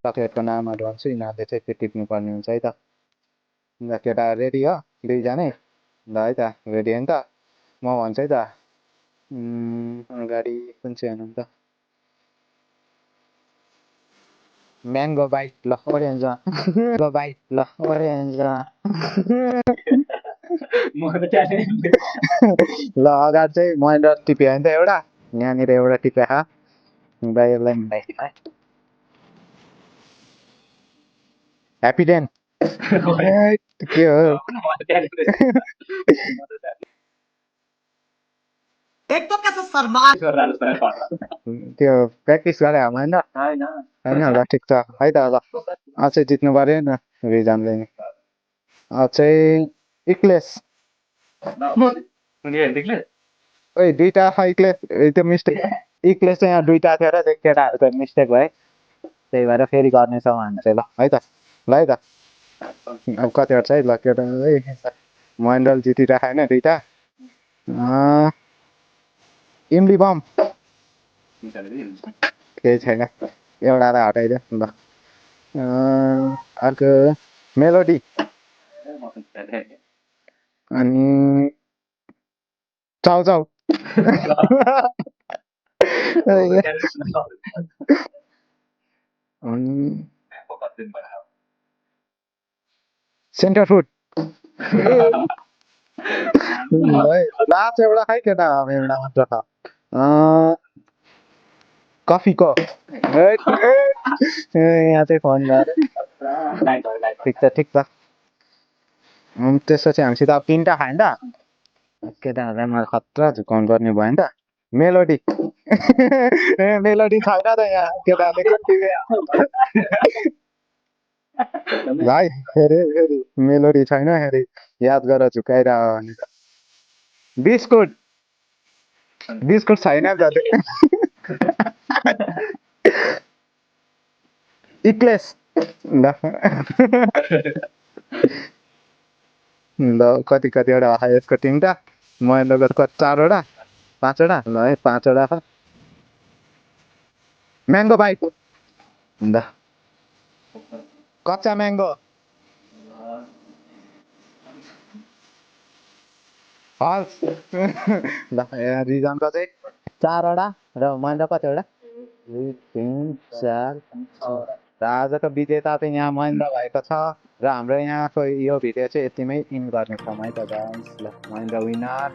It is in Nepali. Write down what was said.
चक्लेटको नामहरू भन्छु यिनीहरूले चाहिँ त्यो टिप्नुपर्ने हुन्छ है त। ल केटा रेडी हो दुईजनै? ल है त रेडी हो नि त? म भन्छु है त। अगाडि कुन चाहिँ हेर्नु त? म्याङ्गो बाइट ल ओरेन्जमा। बाइट ल ओरेन्जमा। ल अगाडि चाहिँ मैले टिप्यो नि त एउटा, यहाँनिर एउटा टिपे बाहिरलाई मिलाइ ह्याप्पी डेन। के हो त्यो प्र्याक्टिस गरे होइन होइन ल ठिक छ है त। ल अझै जित्नु पर्यो नि रिजनले नि। चाहिँ इक्लेस। ओइ दुईटा इक्लेस त्यो मिस्टेक इक्लेस चाहिँ यहाँ दुईटा थियो र त्यो केटाहरू त मिस्टेक भयो त्यही भएर फेरि गर्नेछौँ हामी चाहिँ। ल है त ल है त। अब कतिवटा छ है ल केटा है महेन्द्रले जितिरहेको होइन दुईटा। इम्ली बम केही छैन एउटालाई हटाइदियो ल। अर्को मेलोडी अनि चाउ चाउ। सेन्टर फुड लास्ट एउटा खै केटा एउटा मात्र छ कफीको। यहाँ चाहिँ फोन गरेँ ठिक छ ठिक छ। त्यसपछि हामीसित अब तिनवटा खायो नि त केटाहरूलाई मलाई खतरा झुकाउनु पर्ने भयो नि त। मेलोडी ए मेलोडी छैन त यहाँ केटाहरूले भाइ फेरि फेरि मेलोडी छैन फेरि याद गरेर झुकाइरह भने त। बिस्कुट बिस्कुट छैन इक्लेस ल ल कति कतिवटा आयो यसको तिनवटा महेन्द्रको कति चारवटा पाँचवटा ल है पाँचवटा छ। म्याङ्गो बाइट ल कच्चा म्याङ्गो हल्स ल रिजनको चाहिँ चारवटा र महेन्द्र कतिवटा 2 3 4 र आजको विजेता चाहिँ यहाँ महेन्द्र भएको छ र हाम्रो यहाँको यो भिडियो चाहिँ यतिमै इन गर्नेछौँ है त गाइस। ल महेन्द्र विनर।